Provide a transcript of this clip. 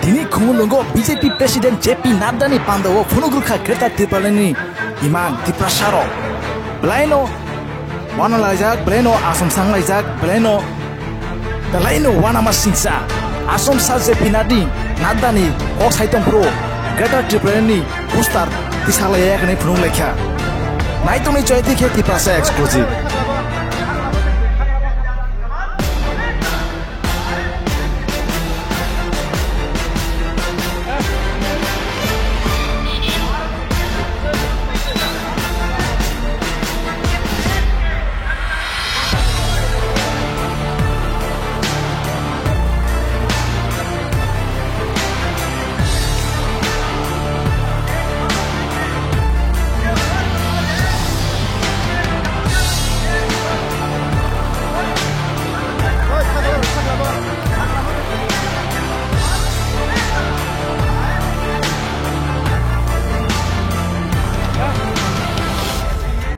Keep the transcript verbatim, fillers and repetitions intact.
Tini Khumulwngo B J P President J P Nadda ni pandao phunuk rwkha Greater Tipraland ni imang Tiprasa rok. Belaino wana laijak, belaino asomsa wng laijak, belaino, belaino wanama singsa. Asomsa J P Nadda ni, Nadda ni kok saitung phuru Greater Tipraland ni poster tisa lai ya kani phunuk laikha. Naitung ni choiti khe Tiprasa exclusive.